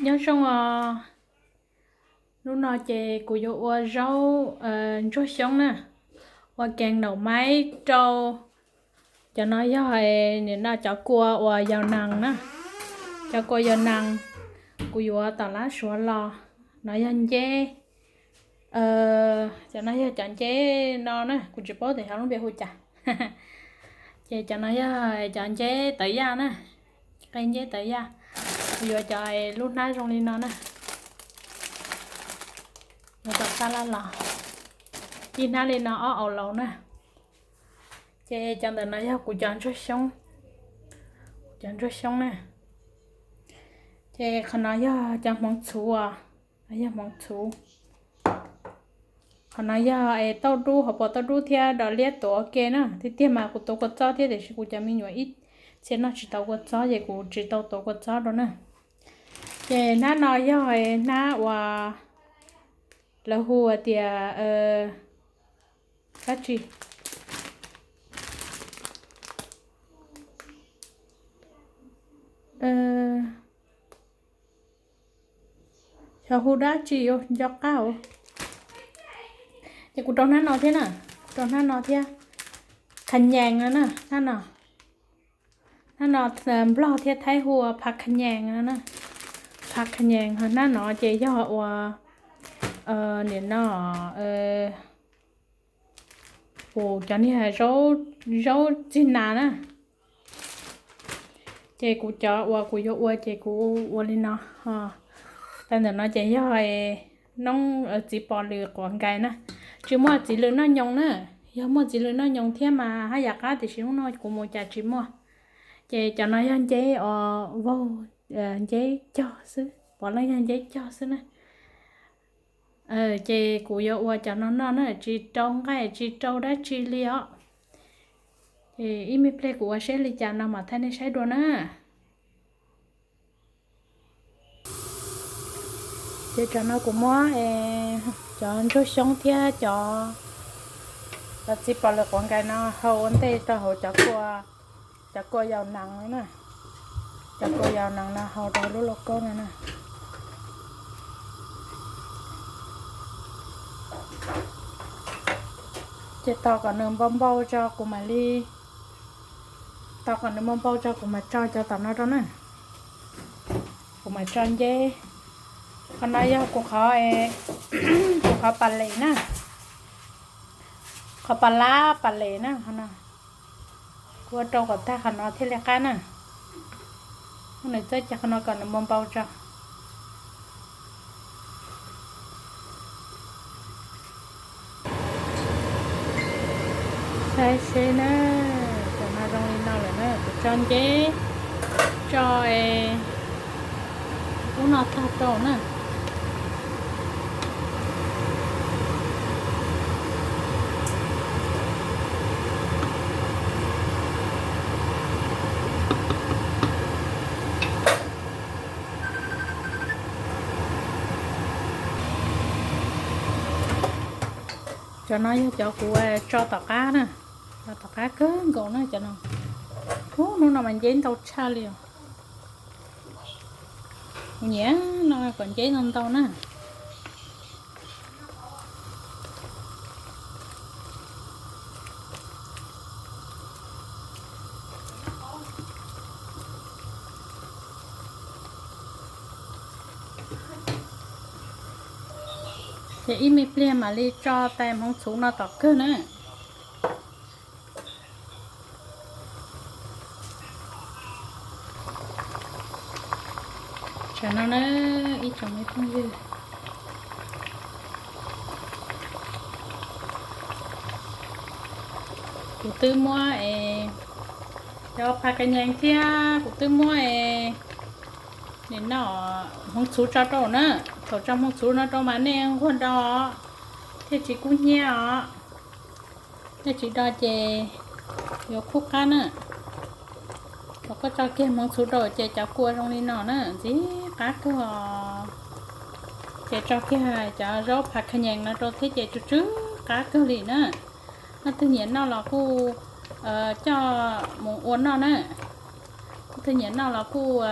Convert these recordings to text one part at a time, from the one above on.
Nyob zoo os, hnub no ces kuv yuav ua zaub ntsuag xyoob na, ua kees naum maib rau. Cov no yog nim no cov kua uas yau nees na, cov kua yau nees, kuv yuav tom lab suav los. No yog nceb, cov no yog cov nceb no na, kuv tsis paub tias xyov lub npe hu cas. Ces cov no yog cov nceb tawv yaj na, qe nceb tawv yaj. Kuv yuav cov lub hnab zoo li no na, yuav cov xab laj los, ib hnab li no ob aus laus na. Ces cov ntawm no yog kuv cov ntsuag xyoob, kuv cov ntsuag xyoob na. Ces qhov no yog cov hmoov txhuv os, no yog hmoov txhuv. Qhov no yog es tauj dub, hauv paus tauj dub thiab dog liab tuav ua ke na. Tiag tiag mas kuv tuav kua txob thiab tiam sis kuv cov me nyuam ib txhia noj tsis tau kua txob ces kuv tsis tau tuav kua txob rau na. Ces hnab no yog hnab uas lawv hu tias dab tsi, xyov hu dab tsi yuav nco qab os. Ces kuv rau hnab no thiab na, rau hnab no thiab, kha nyees no na, hnab no, hnab no Nplog thiab Thaib hu ua pha kha nyees no na, pha kha nyees. Ho hnab no ces yog ua nim no kuv cov niag zaub txig nas na. Ces kuv cov uas kuv yuav ua ces kuv ua li no. Tag ntawm no ces yog noob txiv pos lws quav nkais na. Tsis muaj txiv lws noj nyoos na. Yog muaj txiv lws noj nyoos thiab mas haj yam qab tiam sis hnub no kuv mus cas tsis muaj. Ces cov no yog nceb os, vaug, nceb cog xwb, puav leej yog nceb cog xwb na. Ces kuv yuav ua cov no noj na, tsis rau nqaij tsis rau dab tsi li os. Ces ib me pliag kuv ua seb li cas no mam thaij nej saib dua na. Ces tsam no kuv muab cov ntsuag xyoob thiab cov txiv pos lws quav nkais no hau ua ntej rau hauv cov kua, cov kua yau nees na, cov kua yau nees no hau rau lub lauj kaub no na. Ces tos kom nws npau npau tso kuv mam li, tos kom nws npau npau tso kuv mam tso cov tom no rau na. Kuv mam tso nceb. Qhov no yog kuv qhov, kuv qhov pas les na, qhov pas lab pas les na, qhov no. Kuv ua rau kom tag qhov no thiaj li qab na. Muab nws txawb cia qhov no kom nws npau npau tso. Saib seb na, tam no zoo li no lawm na, kuv tso nceb, tso ub no tag rau na. Cov no yog cov kuv tso tom qab na, tso tom qab kawg nkaus na cov no. Ub, hnub no mas nceb ntau tshaj li os. Kuv nyiam no kom nceb ntau ntau na. Ces ib me pliag mam li tso tais hmoov txhuv no tom kawg na. Tsam no na, ib tsoom me phooj ywg, kuv twb muab es cov pha ka nyees thiab kuv twb muab es nim no hmoov txhuv tso rau na. Thaum tso hmoov txhuv no rau mas nej nquag do thiaj tsis kub hnyiab os. Nej tsis do ces yuav khub qab na. Thaum koj tso kiag hmoov txhuv rau ces cov kua zoo li no na ntxim qab kawg os. Ces tso kiag cov zaub pha ka nyees no rau thiab ces tsw tsw qab kawg li na. Leej twg nyiam noj los kuj coj mus ua noj na. Leej twg nyiam noj los kuj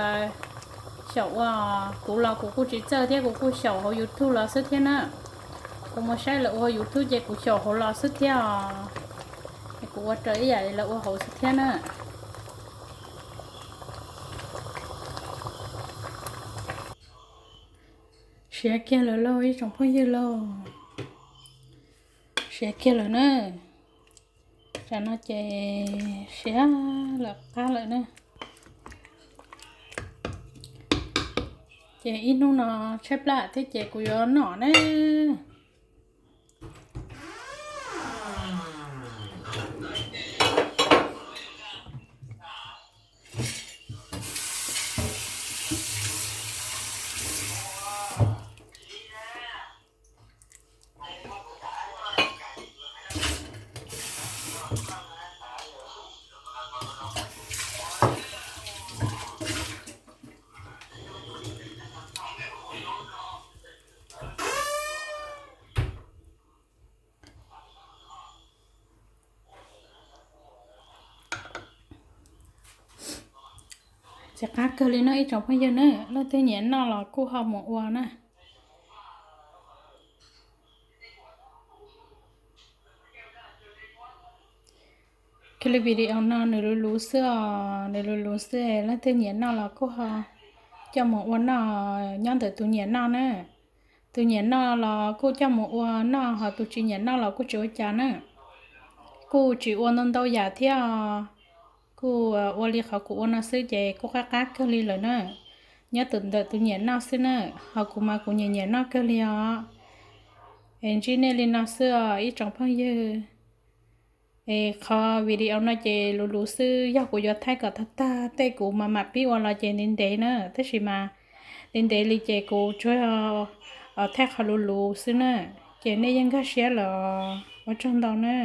Xyaum ua, kuv los kuv kuj tsis txawj thiab, kuv kuj xyaum hauv YouTube los xwb thiab na. Kuv mus saib lawv ua YouTube ces kuv xyaum hauv los xwb thiab os. Es kuv ua raws ib yam lawv ua hauv xwb thiab na. Siav kiag lawm lauj ib tsoom phooj ywg lauj. Siav kiag lawm na. Tsam no ces siav lawm qab lawm na. Ces ib hnub no tshaib plab thiab ces kuv yuav noj na. Txiv qab kawg li no ib tsoom phooj ywg na, leej twg nyiam noj los kuj ho mus ua na. Kiag li video no nws luv luv xwb os, nws luv luv xwb, leej twg nyiam noj los kuj ho coj mus ua noj nyob ntawm tus nyiam noj na. Tus nyiam noj los kuj coj mus ua noj, ho tus tsis nyiam noj los kuj tsis ua cas na. Kuj tsis ua ntau ntau yam thiab os. Kuj ua li qhov kuv ua no xwb ces kuj qab qab kawg li lawm na. Nyob tus ntawm tus nyiam noj xwb na, ho kuv mas kuv nyiam nyiam noj kawg li os. Es ntsib nej li no xwb os ib tsoom phooj ywg. Es qhov video no ces luv luv xwb, yog kuv yuav thaij kom tag tag tej kuv mam mam pib ua los ces ntev ntev na, tab sis mas ntev ntev li ces kuv tsuas thaij qhov luv luv xwb na. Ces nej yeej nkag siab los ua tsaug ntau na.